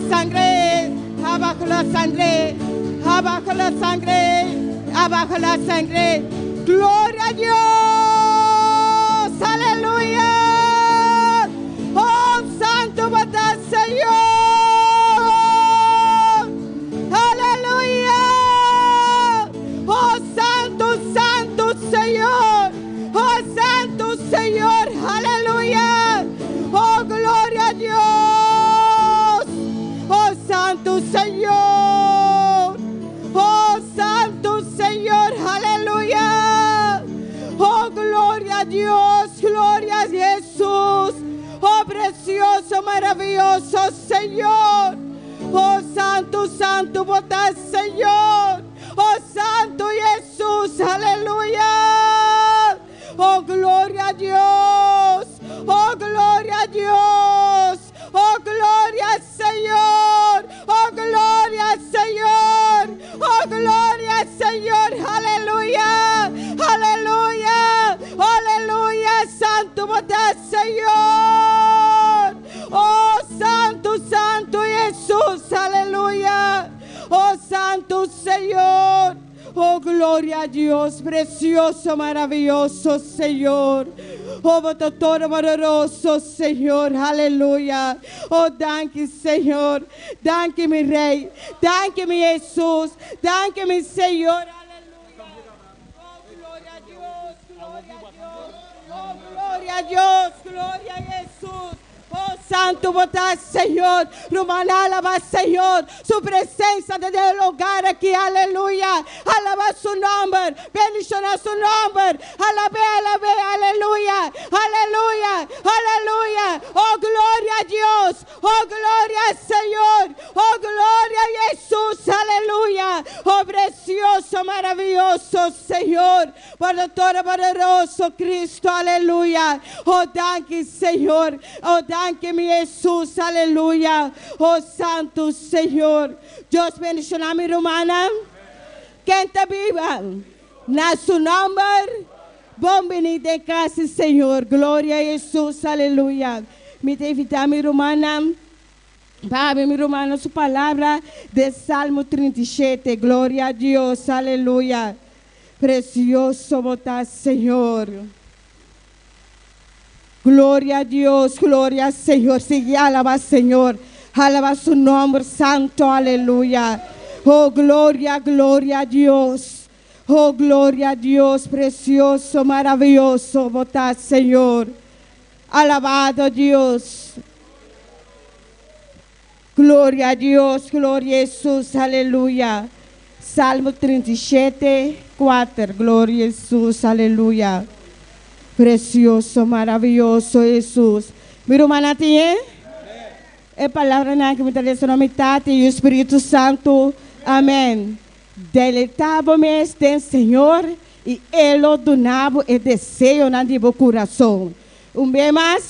sangre, abajo la sangre, abajo la sangre, abajo la sangre. Gloria a Dios, aleluya. Oh, santo bo ta Señor. Aleluya. Oh, santo, santo Señor. Oh, santo Señor. Aleluya. Oh, gloria a Dios. Oh, santo Señor. Oh, santo Señor. Aleluya. Oh, gloria a Dios. Gloria a Jesús. Oh, precioso, maravilloso Señor. Oh, santo, santo, bo ta Señor. Oh, santo Jesús. Aleluya. Oh, gloria a Dios. Oh, gloria a Dios. Oh, gloria al Señor. Oh, gloria al Señor. Oh, gloria al Señor. Aleluya. Aleluya. Aleluya. Santo bo ta Señor. Oh, santo, santo Jesús. Aleluya. Oh, santo Señor. Oh, gloria a Dios, precioso, maravilloso Señor. Oh, bo ta todopoderoso, Señor. Aleluya. Oh, danki, Señor. Danki, mi Rey. Danki, mi Jesús. Danki, mi Señor. Aleluya. Oh, gloria a Dios, gloria a Dios. Oh, gloria a Dios, gloria a Jesús. Oh, santo bo ta Señor. Ruman, alabá Señor. Su presencia den e lugá aki. Aleluya. Alabá su nòmber. Bendishoná su nòmber. Alab'é, alab'é. Aleluya. Aleluya. Aleluya. Oh, gloria a Dios. Oh, gloria al Señor. Oh, gloria a Jesús. Aleluya. Oh, precioso, maravilloso Señor. Por todopoderoso Cristo. Aleluya. Oh, danki, Señor. Oh, danki, mi Jesús. Aleluya. Oh, Santo Señor. Dios bendishoná mi rumannan. Ken ta biba na su nòmber. Bon biní den kas, Señor. Gloria a Jesús. Aleluya. Mi ta invitá mi rumannan. Pa mi rumannan su palabra di Salmo 37. Gloria a Dios. Aleluya. Precioso bo ta, Señor. Gloria a Dios, gloria al Señor. Sigui alabá Señor. Alabá su nòmber santo, aleluya. Oh, gloria, gloria a Dios. Oh, gloria a Dios, precioso, maravilloso, bo ta, Señor. Alabado Dios. Gloria a Dios, gloria a Jesús, aleluya. Salmo 37, 4, gloria a Jesús, aleluya. Precioso, maravilloso Jesús. Mi rumannan tin e palabranan ku mi ta lesa na mi Tata i Spiritu Santu. Amèn. Deleitá bo mes den Señor i E lo duna bo e deseonan di bo kurason. Un bes mas,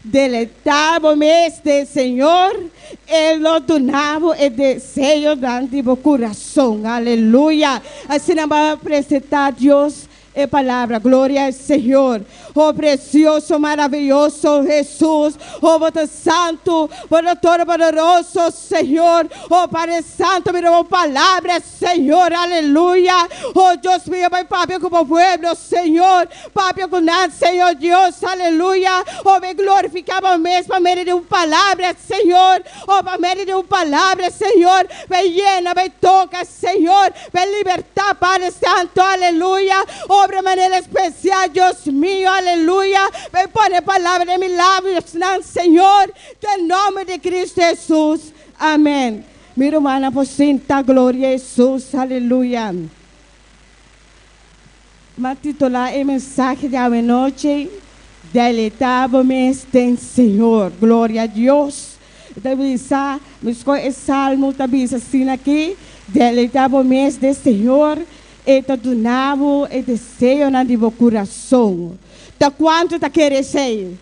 deleitá bo mes den Señor, E lo duna bo e deseonan di bo kurason. Aleluya. Asina ban presentá Dios e palabra. Gloria al Señor. Oh precioso, maravilloso Jesús. Oh bo ta santo, bo ta todopoderoso, Señor. Oh Padre Santo, mira bo palabra, Señor. Aleluya. Oh Dios mío, bai papia ku bo pueblo, Señor. Papia ku nan, Señor Dios. Aleluya. Oh, bai glorifiká bo mes pa medio di un palabra, Señor. Oh, pa medio di un palabra, Señor. Bai yena, bai toka, Señor. Bai libertá, Padre Santo. Aleluya. Obra di manera espesial, Dios mío. Aleluya. Bai pone palabra den mi labionan, Señor. Den nòmber di Cristo Jesús. Amèn. Mi rumannan por sinta, gloria a Jesús. Aleluya. M'a titulá e mensahe di awe nochi, Deleitá bo mes den Señor. Gloria a Dios. Ta bisa, mi skohe e salmo ta bisa asina aki, Deleitá bo mes den Señor, E ta duna bo e deseonan di bo kurason. Ta kuantu ta kere esei?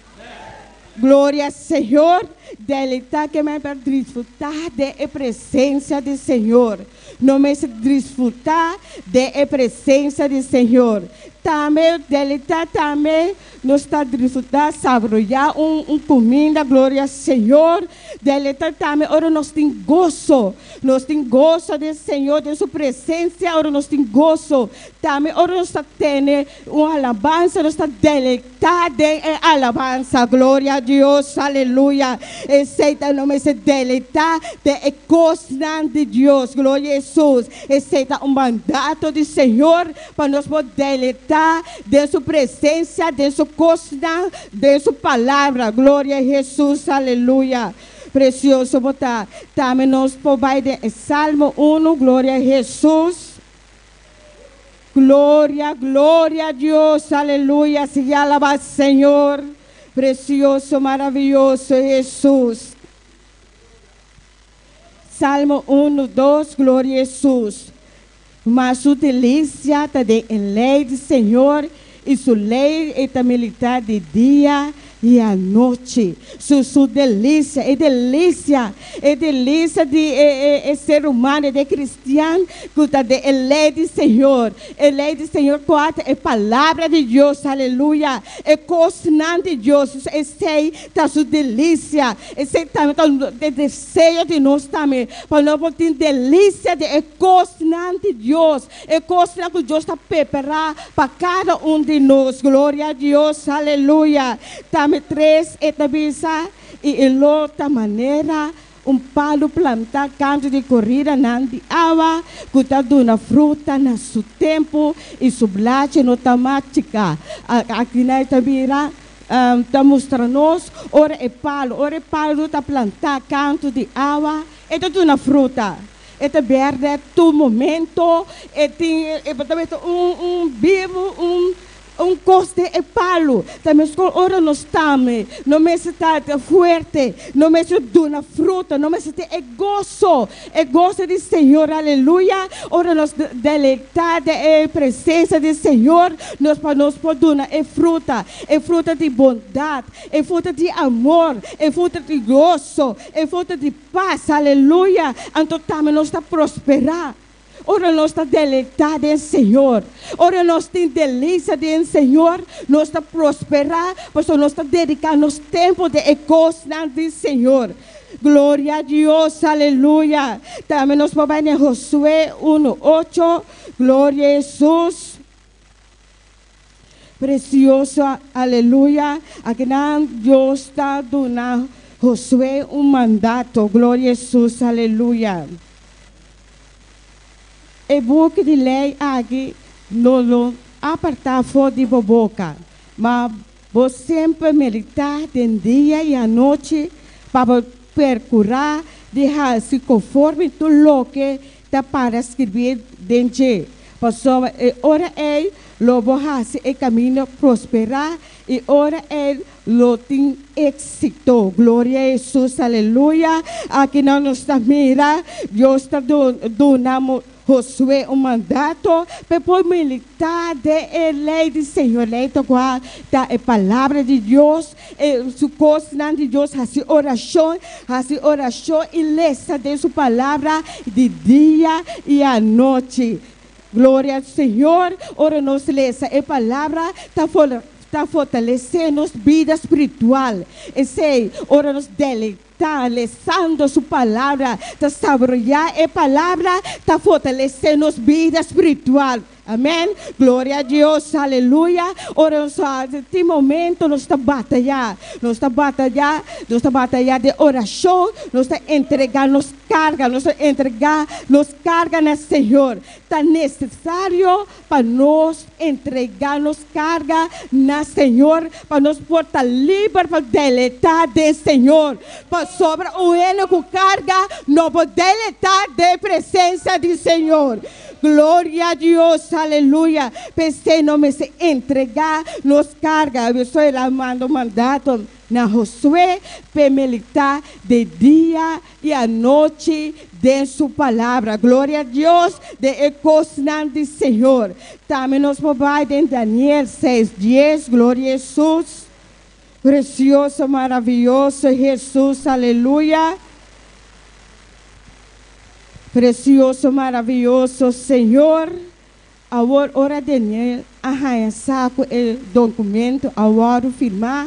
Gloria Señor, deleitá ke men ta disfrutá den e presensia di Señor. No mester disfrutá den e presensia di Señor. Tambe deleitá tambe nos ta disfrutá, saboreá un kuminda, gloria Señor. Deleitá tambe ora nos tin goso, nos tin goso den Señor, den su presensia, ora nos tin goso. Tambe ora nos ta tene un alabansa, nos ta deleitá den e alabansa, gloria a Dios, aleluya. Esei ta nos mester deleitá den e kosnan di Dios, gloria a Hesus. Esei ta un mandato di Señor pa nos por deleitá den su presensia, den su kosnan, den su palabra. Gloria a Hesus, aleluya. Presioso bo ta. Tambe nos por bai den e Salmo unu, gloria a Hesus. Gloria, gloria a Dios, aleluya. Sigui alabá Señor. Presioso, maraviyoso Hesus. Salmo unu, dos, Gloria Hesus. Ma su delisia ta den e lei di Señor, i su lei e ta militá di dia i anochi. Su su delisia, e delisia, e delisia di e e e ser humano, di e kristian ku ta den e lei di Señor. E lei di Señor kua ta e palabra di Dios, aleluya, e kosnan di Dios, esei ta su delisia. Esei tambe ta e deseo di nos tambe, pa nos por tin delisia di e kosnan di Dios, e kosnan ku Dios ta prepará pa kada un di nos. Gloria a Dios, aleluya. Tambe tres e ta bisa, I e lo ta manera un palu plantá kantu di koridanan di awa, ku ta duna fruta na su tempu, i su blachi no ta machiká. Aki nan e ta mira ta mustra nos ora e palu, ora e palu ta plantá kantu di awa, e ta duna fruta. E ta bèrdè tur momento, e tin, e ta mester un un bibu, un un kos den e palu. Ta meskos ora nos tame, no mester ta fuerte, no mester duna fruta, no mester tin e goso, e goso di Señor, aleluya, ora nos deleitá den e presensia di Señor, nos pa nos por duna e fruta, e fruta di bondat, e fruta di amor, e fruta di goso, e fruta di pas, aleluya, anto tambe nos ta prosperá. Ora nos ta deleitá den Señor, ora nos tin delisia den Señor, nos ta prosperá, pasobra nos ta dediká nos tempu den e kosnan di Señor. Gloria a Dios, aleluya. Tambe nos por bai den Josué unu ocho, gloria a Hesus. Precioso, aleluya. Akinan Dios ta duna Josué un mandato, gloria a Hesus, aleluya. E buki di lei aki no lo apartá for di bo boka, ma bo semper meditá den dia i anochi pa bo perkurá di hasi konforme tur loke ta para skirbí den dje, pasobra e ora ei lo bo hasi e kaminda prosperá i ora ei Lo tin éxito. Gloria a Hesus, aleluya. Akinan nos ta mira Dios ta duna Josué un mandato pa e por militá den e lei di Señor. Lei ta kua ta e palabra di Dios, e su kosnan di Dios, hasi orashon, hasi orashon i lesa den su palabra di dia i anochi. Gloria al Señor, ora nos lesa e palabra ta ta fortalesé nos bida spiritual. Esei, ora nos deleitá lesando su palabra, ta saboreá e palabra, ta fortalesé nos bida spiritual. Amèn. Gloria a Dios, aleluya. Ora nos tin momento nos ta batayá, nos ta batayá, nos ta batayá den orashon, nos ta entregá nos karga, nos ta entregá nos karga na Señor. Ta nesesario pa nos entregá nos karga na Señor pa nos por ta liber pa deleitá den Señor. Pasobra un hende ku karga no por deleitá den presensia di Señor. Gloria a Dios, aleluya. P'esei nos mester entregá nos karga. Esoy el a manda un mandato na Josué p'e melitá de dia i anochi den su palabra. Gloria a Dios den e kosnan di Señor. Tambe nos por bai den Daniel seis dies. Gloria Hesus. Precioso, maraviyoso Hesus. Aleluya. Precioso, maraviyoso Señor. Awor ora Daniel a haña sa ku e dokumento a wòrdu firmá,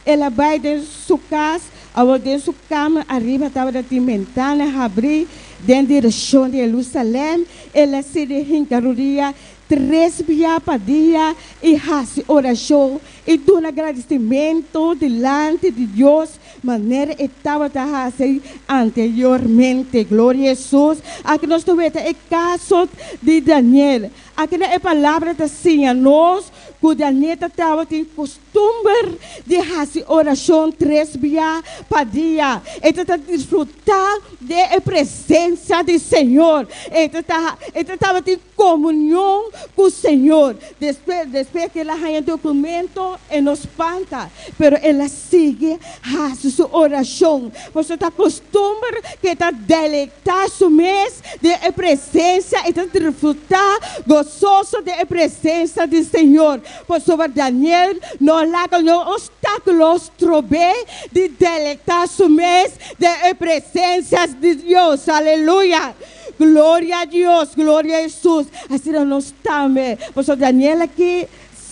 el a bai den su kas. Awor den su kamer ariba tabata tin bentana habrí den direkshon di Herusalèm. El a sigui hinka rudia tres bia pa dia i hasi orashon i duna gradisimentu dilanti di Dios manera e tabata hasi anteriormente. Gloria Hesus! Aki nos ta weta e kaso di Daniel. Aki na e palabra ta siña nos ku Daniel ta tabatin kustumber di hasi orashon tres bia pa dia. E ta ta disfrutá den e presensia di Señor. E ta ta e ta tabatin komunion ku Señor. Despues despues ku el a haña dokumento e no spanta, pero el a sigui hasi su orashon. Pasobra ta kustumber ku e ta deleitá su mes den e presensia, e ta disfrutá gososo den e presensia di Señor. Pasobra Daniel no laga niun obstákulo strob'é di deleitá su mes den e presensia di Dios. Aleluya! Gloria a Dios, gloria a Hesus. Asina nos tambe. Pasobra Daniel aki,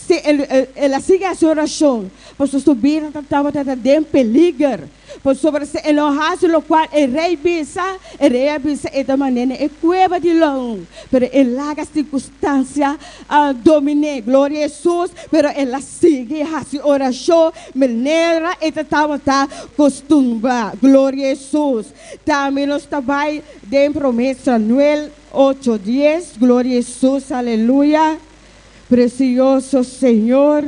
si el, el a sigui hasi orashon, pasobra su bida ta tabata ta den peliger. Pasobra si e no hasi lokual e rei bisa, e rei a bisa e ta mand'é na e kueba di leon. Pero e laga sirkunstansia a domin'é. Gloria a Hesus. Pero el a sigui hasi orashon manera e ta tabata kustumbrá. Gloria a Hesus. Tambe nos ta bai den Promé Samuel ocho dies, Gloria Hesus, aleluya, precioso Señor,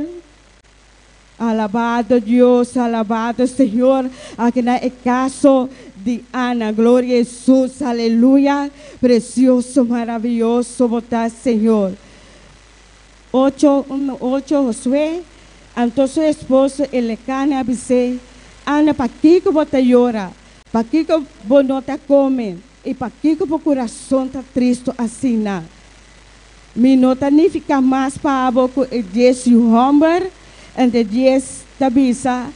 alabado Dios, alabado Señor, aki na e caso di Ana, Gloria Hesus, aleluya, precioso, maraviyoso bo ta Señor. Ocho, un, ocho, Josué, anto su esposo Elekana a bis'é, Ana, pakiko bo ta yora? Pakiko bo no ta kome? I pakiko bo kurason ta tristu asina? Mi no ta nifiká mas pa bo ku e dies yu hòmber? Ente dies ta bisa,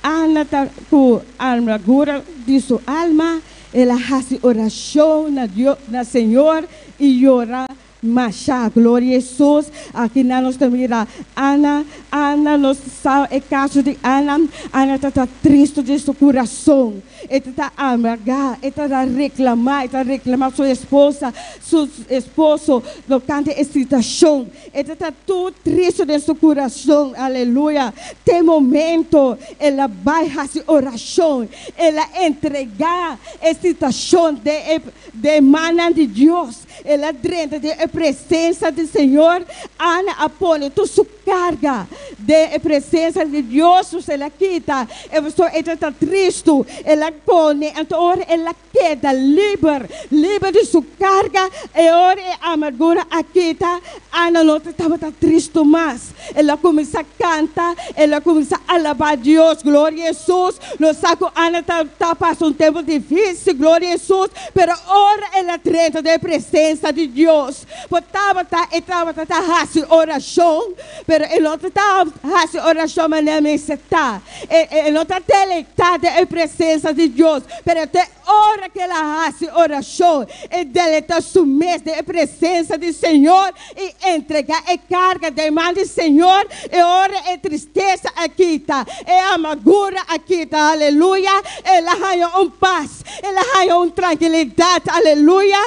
Ana ta ku amargura di su alma, el a hasi orashon na Dios, na Señor i yora Masha gloria Hesus. Aki nan nos ta mira Ana, Ana nos sa e caso di Ana, Ana ta ta tristo den su curason, e ta ta amarga, e ta ta reclama, e ta reclama su esposa, su esposo tocante e situacion, e ta ta tur tristo den su curason, aleluya, te momento el a bay haci oracion, el a entrega e situacion den e den mannan di Dios. El a drenta den e presensia di Señor. Ana a pone tur su karga den e presensia di Dios, dus el a kita e pasobra e tabata tristu. El a pone, anto ora el a keda liber, liber di su karga, e ora e amargura a kita, Ana no ta tabata tristu mas. El a kuminsá kanta, el a kuminsá alabá Dios. Gloria Hesus! Nos sa ku Ana ta ta pasa un tempu difísil, gloria Hesus, pero ora el a drenta den e presensia di Dios, por tabata e tabata ta hasi orashon, pero e no ta ta hasi orashon manera mester ta. E e no ta deleitá den e presensia di Dios, pero te ora ku el a hasi orashon, e deleitá su mes den e presensia di Señor i entregá e karga den man di Señor, e ora e tristesa a kita, e amargura a kita, aleluya, el a haña un pas, el a haña un trankilidat, aleluya,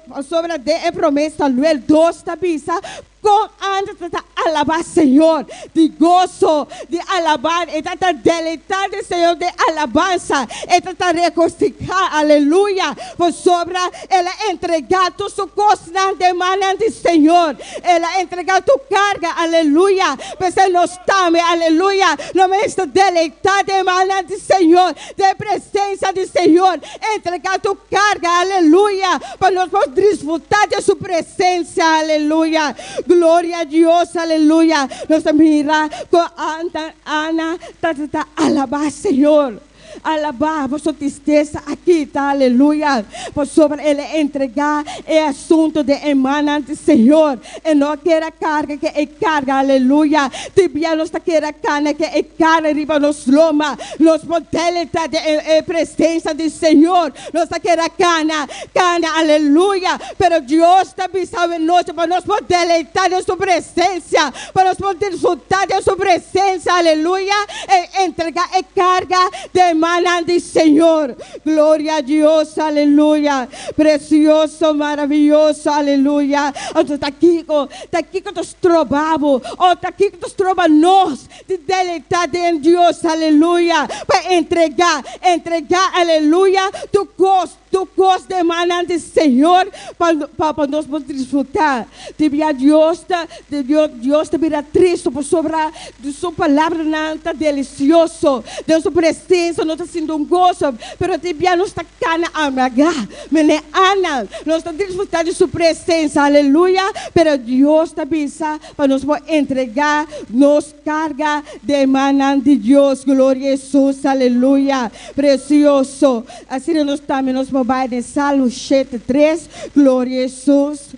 pasobra den e promé Samuel dos ta bisa, Kon antes ta ta alabá Señor di goso, di alabá, e ta ta deleitá den Señor den alabansa, e ta ta regosihá, aleluya, pasobra el a entregá tur su kosnan den mannan di Señor, el a entregá tur karga, aleluya. P'esei nos tambe, aleluya, lo mester deleitá den mannan di Señor, den presensia di Señor, entregá tur karga, aleluya, pa nos por disfrutá den su presensia, aleluya. Gloria a Dios, aleluya. Nos ta mira ku Ana ta ta alabá Señor. Alabá, pasobra tristesa a kita, aleluya, pasobra el a entregá e asuntu den e mannan di Señor. E no a kere karga ke e karga, aleluya. Tin bia nos ta kere kana ke e karga riba nos loma. Nos por deleitá den e presensia di Señor. Nos ta kere kana, kana, aleluya. Pero Dios ta bisa awe nochi pa nos por deleitá den su presensia, pa nos por disfrutá den su presensia, aleluya, e entregá e karga den mannan di Señor. Gloria a Dios, aleluya. Precioso, maraviyoso, aleluya. Anto ta kiko, ta kiko ta stroba bo, o ta kiko ta stroba nos di deleitá den Dios, aleluya, pa entregá, entregá, aleluya, tur kos, tur kos den mannan di Señor, pa, pa, pa nos por disfrutá. Di bia Dios ta, Dios, Dios ta bira tristu pasobra Su palabranan ta delicioso, den Su presencia nos ta sinti un goso, pero tin bia nos ta cana amargá, mene Ana, nos ta disfruta di Su presencia, aleluya, pero Dios ta bisa pa nos por entrega nos carga den mannan di Dios, gloria Jesus, aleluya, precioso, asina nos tambe nos por bai den Salmo 73, gloria Jesus.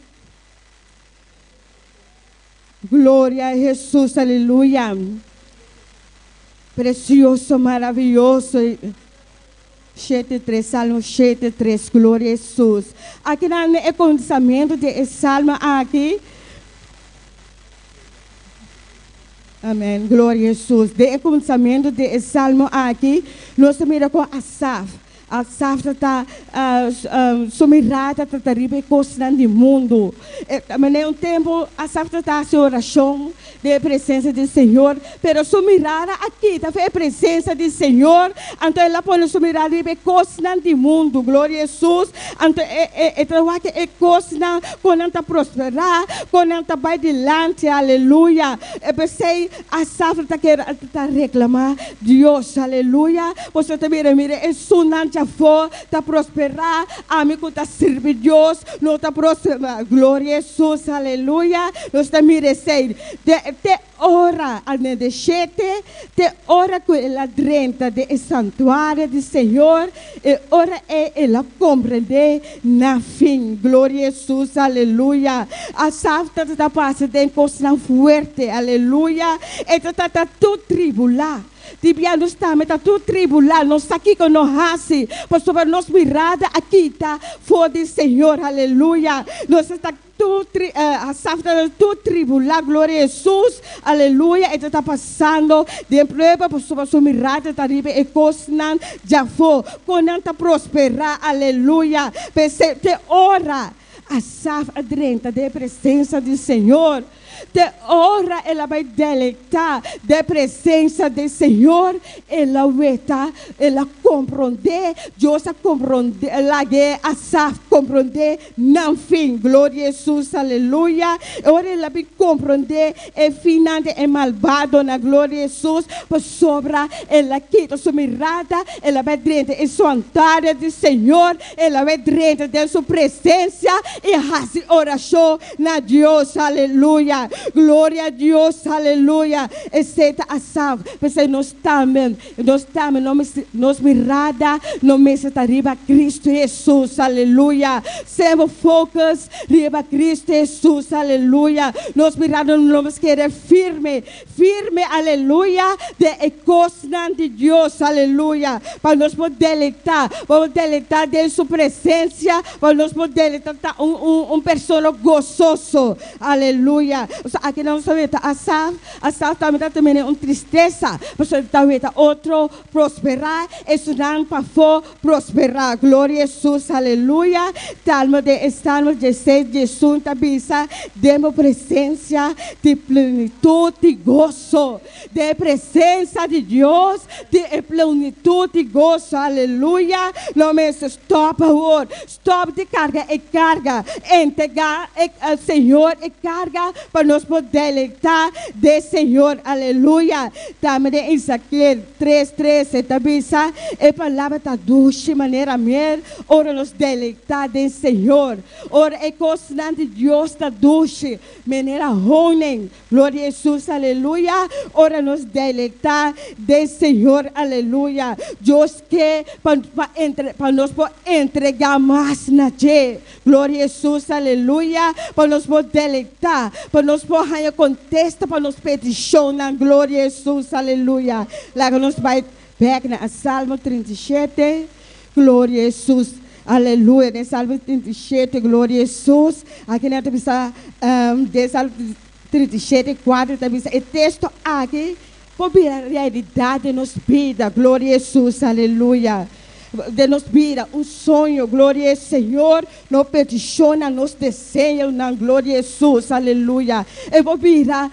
Gloria a Hesus, aleluya. Precioso, maraviyoso. 73, Salmo 73, gloria a Hesus. Aki nan e comensamento di e salmo aki. Amen, gloria a Hesus. Den e comensamento di e salmo aki, nos ta mira con Asaf. Asaf ta ta su mirada ta ta riba e kosnan di mundu. Manera un tempu Asaf ta ta hasi orashon den e presensia di Señor, pero su mirada a kita for e presensia di Señor, anto el a pone su mirada riba e kosnan di mundu. Gloria a Hesus! Anto e ta wak e kosnan kon nan ta prosperá, kon nan ta bai dilanti. Aleluya! P'esei Asaf ta kere ta reklamá Dios, aleluya! Boso ta mira, mira esunnan djafó ta prosperá, ami ku ta sirbi Dios no ta prosperá. Gloria Hesus, aleluya! Nos ta mira esei te te ora, almen de shete, te ora ku el a drenta den e santuario di Señor, e ora ei el a komprendé na fin. Gloria Hesus, aleluya! Asaf tabata pasa den kosnan fuerte, aleluya! E tabata tur tribulá. Di bia nos tambe ta tur tribulá, nos sa kiko no hasi, pasobra nos mirada a kita for di Señor, aleluya! Nos ta tur tri, Asaf tabata tur tribulá, gloria Hesus, aleluya! E tabata pasando den prueba, pasobra su mirada ta riba e kosnan djafó, kon nan ta prosperá, aleluya! P'esei te ora Asaf a drenta den e presensia di Señor, Te ora el a bai deleitá den presensia di Señor, el a weta, el a komprondé, Dios a komprondé, lag'é Asaf komprondé nan fin. Gloria Hesus, aleluya. E ora el a bin komprondé e finnan di e malbadonan, gloria Hesus, pasobra el a kita su mirada, el a bai drenta e santuario di Señor, el a bai drenta den su presensia i hasi orashon Na Dios, aleluya! Gloria a Dios, aleluya! Esei ta Asaf. P'esei nos tambe, nos tambe no mester, nos mirada no mester ta riba Cristo Hesus, aleluya! Semper focus riba Cristo Hesus, aleluya! Nos mirada no mester keda firme, firme, aleluya, den e kosnan di Dios, aleluya, pa nos por deleitá, pa por deleitá den Su presensia, pa nos por deleitá ta un un un persona gososo, aleluya. Pasobra aki nos ta weta Asaf, Asaf tambe ta tene un tristesa, pasobra e ta weta otro prosperá, esunnan pafó prosperá. Gloria Hesus, aleluya. Salmo den e Salmo dieseis diesun ta bisa, Den bo presensia tin plenitut di goso. Den e presensia di Dios tin e plenitut di goso, aleluya. No mester stòp awor, stòp di karga e karga, entregá e Señor e karga pa. nos por deleitá den Señor. Aleluya. Tambe den Ezekiel 3, 13 ta bisa, E palabra ta dushi manera miel ora nos deleitá den Señor. Ora e kosnan di Dios ta dushi manera honing. Gloria Hesus, aleluya, ora nos deleitá den Señor, aleluya. Dios ke pa pa entre pa nos por entregá mas na dje. Gloria Hesus, aleluya, pa nos por deleitá, pa nos por haña kontesta pa nos petishonnan. Gloria Hesus, aleluya. Laga nos bai bèk na Salmo 37. Gloria Hesus, aleluya. Den Salmo 37, gloria Hesus. Aki nan ta bisa, den Salmo 37, 4 ta bisa e teksto aki por bira realidat den nos bida. Gloria Hesus, aleluya. Den nos bida, un soño, gloria Señor, nos petishonnan, nos deseonan, gloria Hesus, aleluya. E por bira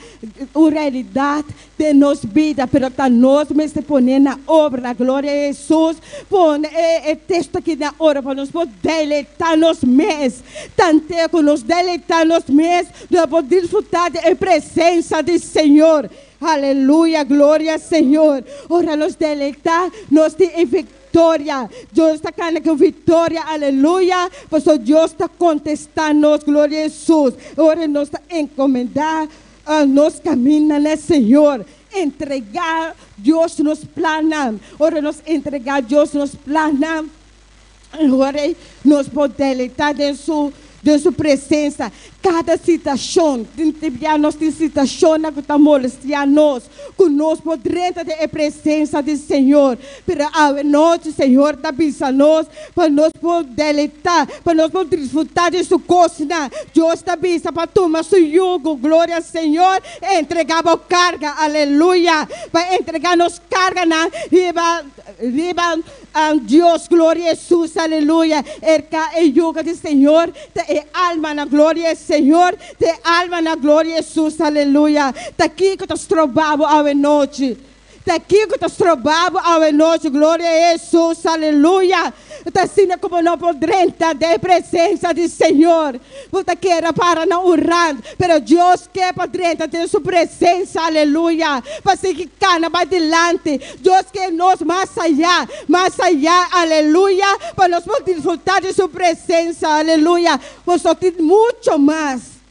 un realidat den nos bida, pero ta nos mester pone na obra, gloria Hesus. Pone e teksto aki na obra pa nos por deleitá nos mes. Tante ku nos deleitá nos mes, nos por disfrutá di e presensia di Señor. Aleluya, gloria Señor. Ora nos deleitá, nos tin e viktoria. Dios ta kana ku viktoria, aleluya, pasobra Dios ta kontestá nos, gloria Hesus. Ora nos ta enkomendá nos kaminda na Señor, entregá Dios nos plannan. Ora nos entregá Dios nos plannan, ora nos por deleitá den su den su presensia. Kada situashon, tin bia nos tin situashonnan ku ta molestiá nos, ku nos por drenta den e presensia di Señor. Pero awe nochi Señor ta bisa nos pa nos por deleitá, pa nos por disfrutá di su kosnan. Dios ta bisa pa tuma su yugo, gloria Señor, entregá bo karga, aleluya, pa entregá nos karganan riba riba Dios, gloria Hesus, aleluya. Erka e yugo di Señor ta e almanan, gloria Señor, ta e almanan, gloria Hesus, aleluya. Ta kiko ta stroba bo awe nochi? Ta kiko ta stroba bo awe nochi? Gloria Hesus, aleluya. Ta asina ku bo no por drenta den e presensia di Señor. Bo ta keda para na un rand, pero Dios ke pa drenta den su presensia, aleluya, pa sigui kana bai dilanti. Dios ke nos mas ayá, mas ayá, aleluya, pa nos por disfrutá di su presensia, aleluya. Boso tin mucho mas.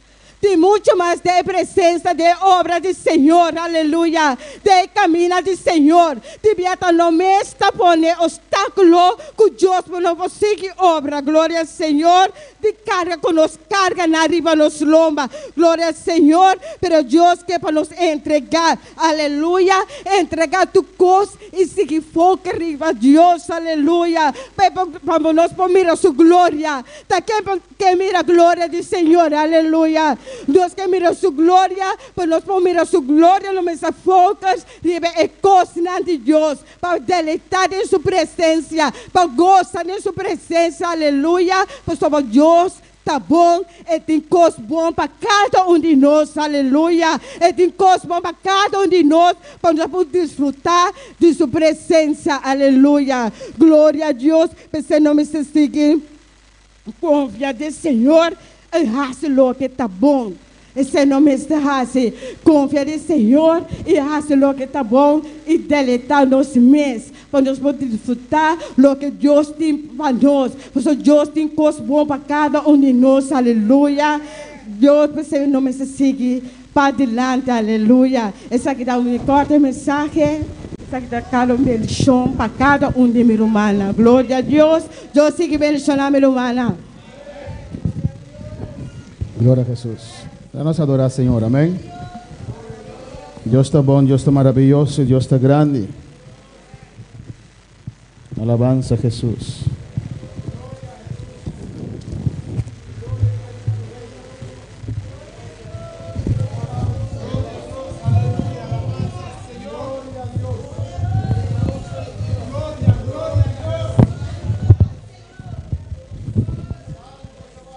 Tin mucho mas den e presensia den e obra di Señor, aleluya, den e camina di Señor. Tin bia ta no mes ta pone obstáculo cu Dios por no por sigui obra, gloria Señor, di carga cu nos carganan riba nos lomba, gloria Señor, pero Dios ke pa nos entrega, aleluya, entrega tur cos i sigui foka riba Dios, aleluya, pa nos por mira su gloria. Ta ken pa ke mira gloria di Señor, aleluya. Nos ke mira su gloria, pa nos por mira su gloria nos mester focus riba e kosnan di Dios, pa deleitá den su presensia, pa gosa den su presensia, aleluya, pasobra Dios ta bon, e tin kos bon pa kada un di nos, aleluya, e tin kos bon pa kada un di nos, pa nos por disfrutá di su presensia, aleluya, gloria a Dios. P'esei nos mester sigui konfia den Señor i hasi loke ta bon. Esei nos mester hasi, konfia den Señor i hasi loke ta bon i deleitá nos mes pa nos por disfrutá loke Dios tin pa nos. Pasobra Dios tin kos bon pa kada un di nos. Aleluya! Dios, p'esei nos mester sigui padilanti. Aleluya! Esaki ta un korte mensahe. Esaki ta kada un bendishon pa kada un di mi rumannan. Gloria a Dios! Dios sigui bendishoná mi rumannan. Gloria a Jesús. Danos adorar Señor. Amén. Dios ta bon, Dios ta maraviyoso, Dios ta grandi. Alabanza a Jesús.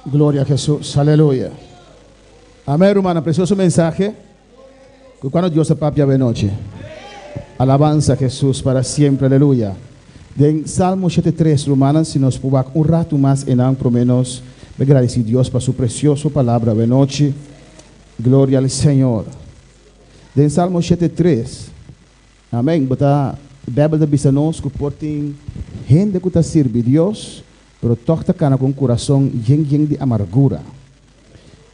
Gloria a Jesús. Aleluya. Amén, hermana. Precioso mensaje. Cuando Dios a papia de noche. Alabanza a Jesús para siempre. Aleluya. Den Salmo 73, hermana, si nos puede un rato mas en por menos, me agradecer Dios por su precioso palabra de noche. Gloria al Señor. Den Salmo 7:3. Amèn. Bo ta, Beibel ta bisa nos ku por tin hende ku ta sirbi Dios, pero tòg ta kana ku un kurason yen yen di amargura.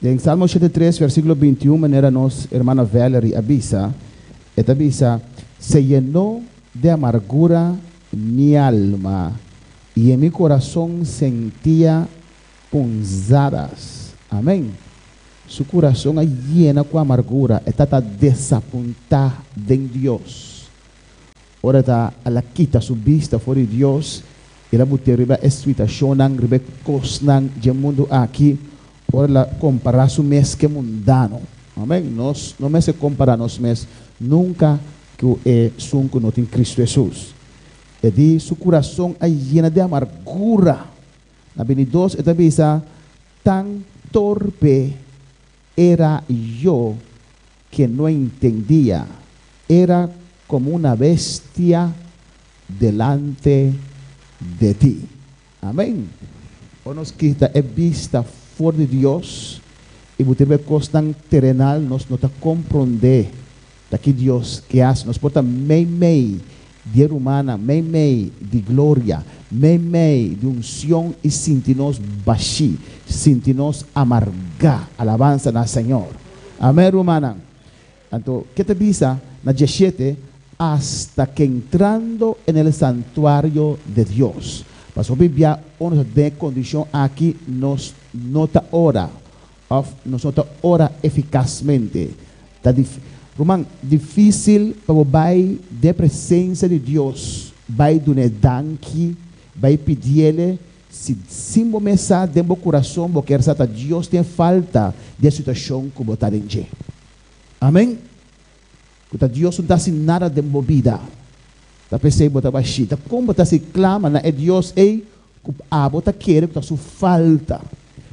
Den Salmo 7:3, versíkulo 21, manera nos hermana Valerie a bisa, e ta bisa, Se yenó de amargura mi alma, i en mi kurason sentía punzadas. Amèn. Su kurason a yena ku amargura, e ta ta desapuntá den Dios. Ora e ta a la kita su bista for di Dios, el a but'é riba e situashonnan, riba e kosnan dje mundu aki, ora el a kompará su mes ku e mundano. Amèn. Nos no mester kompará nos mes nunka ku esun ku no tin Kristu Hesus. E di su kurason a yena di amargura. Na 22 e ta bisa, Tan torpe era yo que no entendía, era como una bestia delante de ti. Amèn. Ora nos kita e bista for di Dios i bo tin e kosnan terenal, nos no ta komprondé ta ki Dios ke hasi. Nos por ta meimei di e rumannan, meimei di gloria, meimei di unshon i sinti nos bashí, sinti nos amargá. Alabansa na Señor. Amèn, rumannan. Anto, ke ta bisa na 17? Asta ke entrando en el santuario de Dios. Pasobra hopi bia ora nos ta den e kondishon aki, nos no ta ora, òf nos no ta ora efikasmente. Ta dif, ruman, difísil pa bo bai den e presensia di Dios, bai dun'é danki, bai pidiele, si sin bo mes sa den bo kurason bo kier sa ta Dios tin falta di e situashon ku bo ta den dje. Amen. Ku ta Dios no ta hasi nada den bo bida. Ta p'esei bo ta bashí. Ta kon bo ta hasi klama na e Dios ei ku abo ta kere ku ta su falta?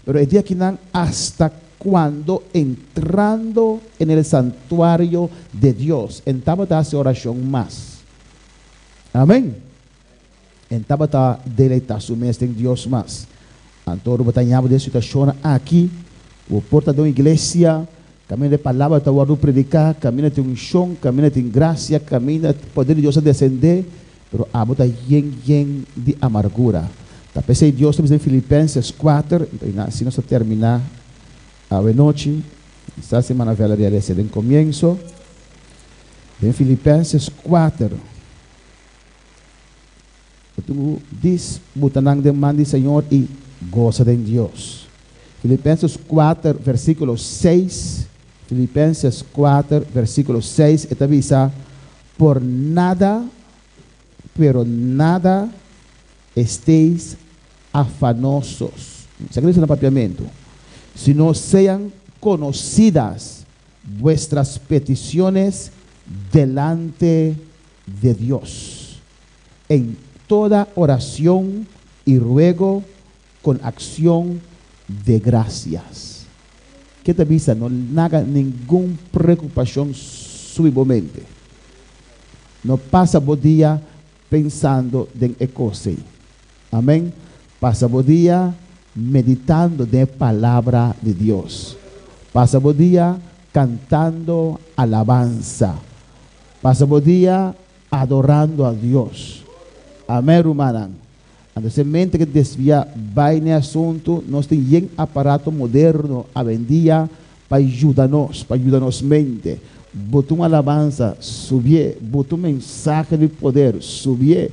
Pero e dia akinan asta kuando entrando en el santuario de Dios en tabata hasi orashon mas. Amen. En tabata deleitá su mes den Dios mas. Anto ora bo ta ña bo den situashonnan aki, bo por ta den un iglesia, kaminda e palabra ta wòrdu prediká, kaminda tin unshon, kaminda tin grasia, kaminda poder di Dios ta desendé, pero abo ta yen yen di amargura. Ta p'esei Dios ta bisa den Filipenses 4, i asina nos ta terminá awe nochi, esta semana vela di a lesa den komienso, den Filipenses 4. Bo tin ku dis buta nan den man di Señor i gosa den Dios. Filipenses 4 versíkulo 6, Filipenses 4 versíkulo 6 e ta bisa, Por nada, pero nada estéis afanosos. Sa ke dice na papiamentu? Sino sean conocidas vuestras peticiones delante de Dios en toda oración y ruego con acción de gracias. Ke ta bisa? No laga ningun preocupacion subi bo mente. No pasa bo dia pensando den e cos ei. Amen. Pasa bo dia meditando den e Palabra di Dios. Pasa bo dia cantando alabansa. Pasa bo dia adorando a Dios. Amen, rumannan. Anto se mente ke desvia bai n'e asuntu, nos tin yen aparato moderno awendia pa yuda nos, pa yuda nos mente. Bo ta un alabansa, subié. Bo ta un mensahe di poder, subié.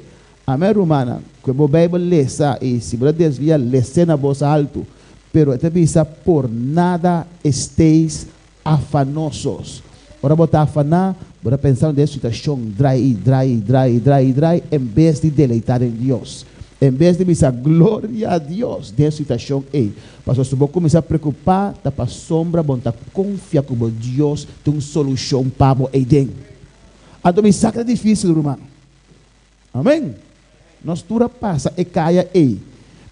Amen, rumannan. Ku bo Beibel lesa i si bo ta desvia, les'é na bos altu. Pero e ta bisa, Por nada esteis afanosos. Ora bo ta afaná, bo ta pensando den e situashon, drai, drai, drai, drai, drai, en bes di deleitá den Dios. En bes di bisa gloria a Dios den e situashon ei. Pasobra si bo kuminsá preokupá, ta pasobra bo no ta konfia ku bo Dios tin un solushon pa bo eiden. Anto mi sa ku ta difísil, ruman. Amén. Nos tur a pasa e kaya ei.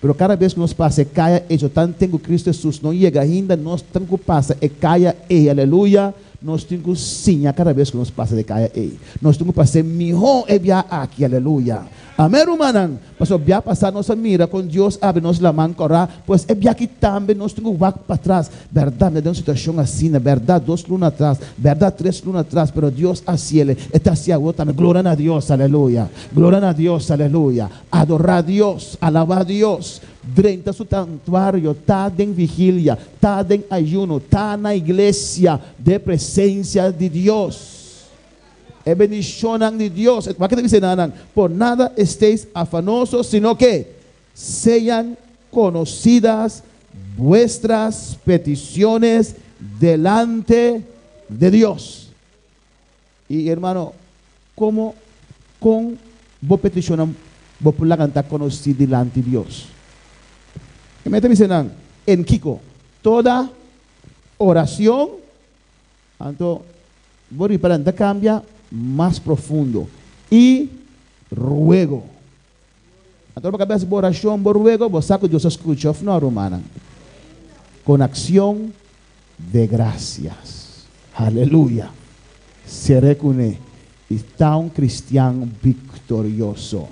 Pero kada bes ku nos pasa e kaya ei, so tanten ku Kristu Hesus no yega ainda, nos tin ku pasa e kaya ei. Aleluya! Nos tin ku siña kada bes ku nos pasa e kaya ei. Nos tin ku pas'é mihó e bia aki. Aleluya! Amèn rumannan? Pasobra bia pasá nos a mira kon Dios a abri nos laman kòrá, pues e bia aki tambe nos tin ku wak patras. Bèrdat mi ta den un situashon asina, bèrdat dos luna atras, bèrdat tres luna atras, pero Dios a hasiel, e ta hasi awor tambe. Gloria na Dios, aleluya! Gloria na Dios, aleluya! Adorá Dios, alabá Dios, drenta su santuario, ta den vigilia, ta den ayuno, ta na iglesia den presensia di Dios. E bendishonnan di Dios. Wak ke ta bisa nan, Por nada estéis afanosos, sino ke sean conocidas vuestras peticiones delante de Dios. I hermano, komo kon bo petishonnan bo por laga ta konosí dilanti Dios? E mester bisa nan, En kiko? Toda oracion Anto bo ripara ta cambia mas profundo y ruego. Anto ora bo cambia bo oracion bo ruego bo sa cu Dios a scucha of no rumannan. Con accion de gracias. Aleluya. Cere cune y ta un cristian victorioso.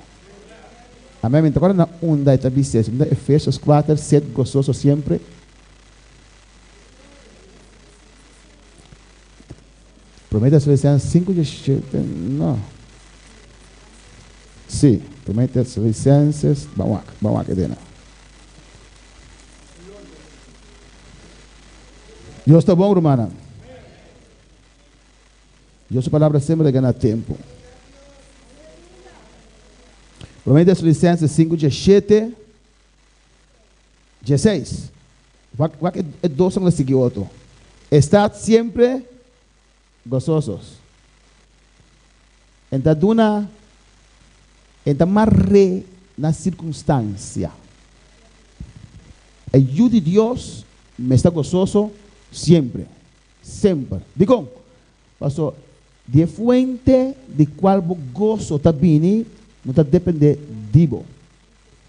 Amen. Mi ta corda na unda e ta bisa eso. Mi ta Efesios cuater, sed gozoso siempre. Promé Tesalonicenses 5, 17, no. Sí, Promé Tesalonicenses, ban wak, ban wak edena. Dios ta bon, rumannan. Dios su palabra semper ta gana tempu. Promé Tesalonicenses 5, 17. Dieseis. Wak, wak e, e dosnan ta sigui otro. Estad siempre gozosos. En ta duna, en ta marr'é na sirkunstansia. E yu di Dios mester gozoso siempre, semper. Dikon? Paso, di e fuente di kual bo goso ta bini no ta dependé di bo.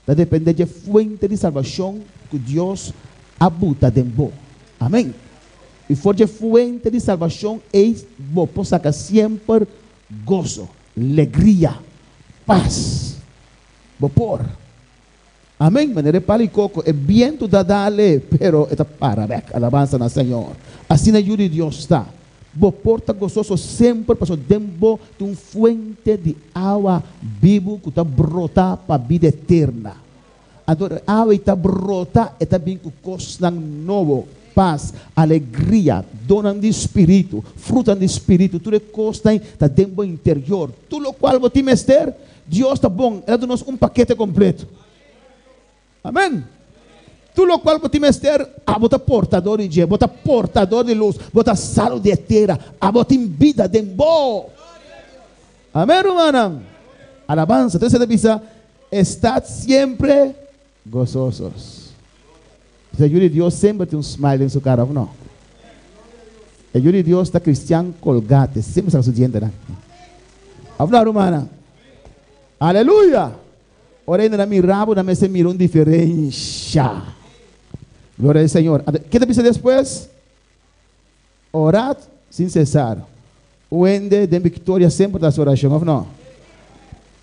Ta depende dje fuente di salbashon ku Dios a buta den bo. Amen. I for dje fuente di salbashon ei bo por saka semper goso, legria, pas. Bo por. Amen. Manera e palo i koko, e bientu ta dale, pero e ta para bek. Alabansa na Señor. Asina Yu di Dios ta. Bo por ta gososo semper pasobra den bo tin un fuente di awa bibu ku ta brota pa bida eterna. Anto ora e awa ei ta brota, e ta bin ku kosnan nobo, pas, alegria, donnan di spiritu, frutanan di spiritu, tur e kosnan ei ta den bo interior. Tur lokual bo tin mester, Dios ta bon, el a duna nos un pakete kompleto. Amen! Tur lokual bo tin mester, abo ta portador di dje, bo ta portador di lus, bo ta salu di e tera, abo tin bida den bo. Amen, rumannan! Alabansa! Entonces e ta bisa, Estad siempre gozosos. E yu di Dios semper tin un smile den su kara, of no? E yu di Dios ta cristian colgate, semper saka su dientenan. Of no, rumannan? Aleluya! Ora hende nan mira bo, nan mester mira un diferensha. Gloria al Señor. Anto, ke ta bisa despues? Orad sin sesar. Un hende den viktoria semper ta hasi orashon, òf no?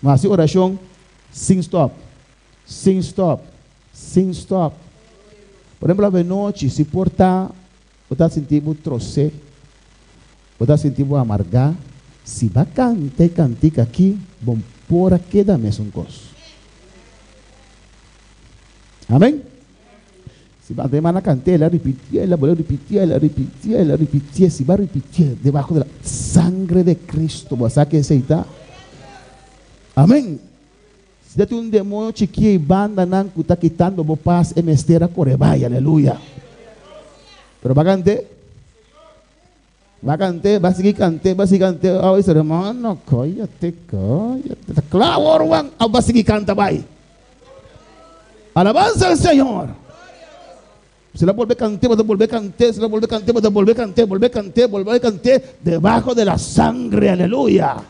Ma hasi orashon sin stòp, sin stòp, sin stòp. Por ehempel, avenochi, si por ta bo ta sinti bo trosé, bo ta sinti bo amargá, si bo a kanta e kantika akí, bo por a keda mesun kos. Amén. Si bo a manda kant'é, el a ripitié, el a bolbe ripitié, el a ripitié, el a ripitié, si bo a ripitié debajo de la sangre de Cristo, bo a sa ke esei ta. Amén. Si ta tin un demoño chikí ei banda nan ku ta kitando bo pas, e mester a kore bai. Aleluya. Pero ba kant'é? Ba kant'é, ba sigui kant'é, ba sigui kant'é. Awe dice, hermano, kóyate, kóyate. Ta kla awor, Juan. Awe ba sigui kanta bai. Alabansa al Señor. Si la bolbe kant'é, bo ta bolbe kant'é. Si la bolbe kant'é, bo ta bolbe kant'é, bolbe kant'é, bolbe kant'é. Debajo de la sangre, aleluya.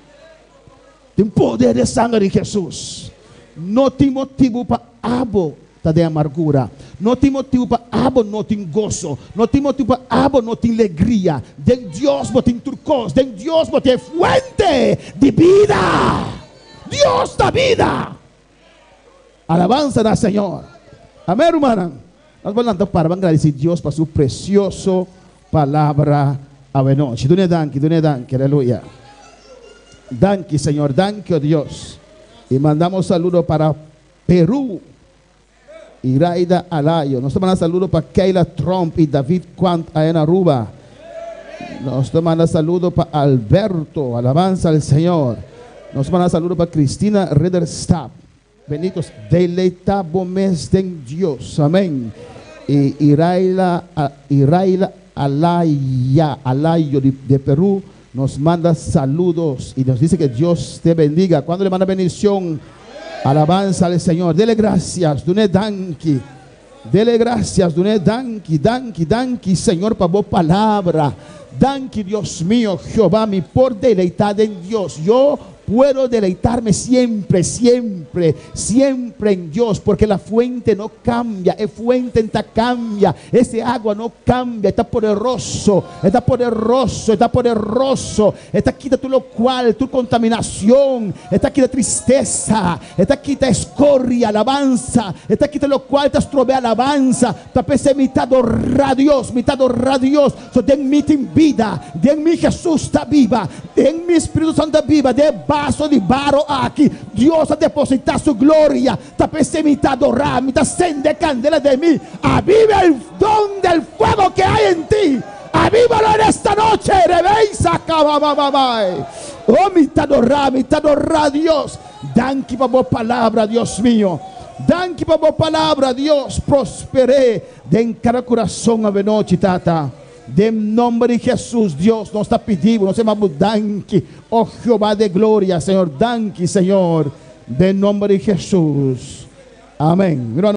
Tin poder den sanger di Hesus. No tin motibu pa abo ta den amargura. No tin motibu pa abo no tin goso. No tin motibu pa abo no tin legria. Den Dios bo tin tur kos. Den Dios bo tin e fuente di bida. Dios! Dios ta bida. Alabansa na Señor. Amèn, rumannan. Nos por lanta para ban gradisí Dios pa su presioso palabra awenochi. Dun'e danki, dun'e danki. Aleluya. Danki, Señor. Danki, o Dios. I mandamos saludo para Perú. Iraida Alayo. Nos ta manda saludo pa Keila Tromp i David Quant aya na Aruba. Nos ta manda saludo pa Alberto. Alabansa al Señor. Nos ta manda saludo pa Cristina Ridderstap. Benditos. Deleita bo mes den Dios. Amen. I Iraila Iraila Alaya Alayo di de Peru nos manda saludos y nos dice que Dios te bendiga. Cuando le manda bendición? Alabanza al Señor. Dele gracias, dune danki. Dele gracias, dune danki, danki, danki, Señor, pa bo palabra. Danki, Dios mío, Jehová, mi por deleitá den Dios. Yo puedo deleitarme siempre, siempre, siempre en Dios, porque la fuente no cambia, e fuente n'ta cambia, ese agua no cambia, e ta poderoso, e ta poderoso, e ta poderoso, e ta kita tur locual, tur contaminacion, e ta kita tristesa, e ta kita escoria, alabansa, e ta kita locual ta strobe alabansa, ta p'esei mi ta adora Dios, mi ta adora Dios, so den mi tin bida, den mi Jesus ta biba, den mi Spiritu Santo ta biba, den e baso di baro aki Dios a deposita su gloria, ta p'esei mi ta adora, mi ta sende candela den mi, aviva el don del fuego que hay en ti, avívalo en esta noche, rebeisa kababababai, oh mi ta adora, mi ta adora Dios, danki pa bo palabra Dios mio, danki pa bo palabra Dios, prosper'é den kada kurason avenochi Tata, den nomber di Jesus Dios nos ta pidi bo, nos ta yama bo danki, oh Jehová de gloria Señor, danki Señor, den nomber di Jesus, amen.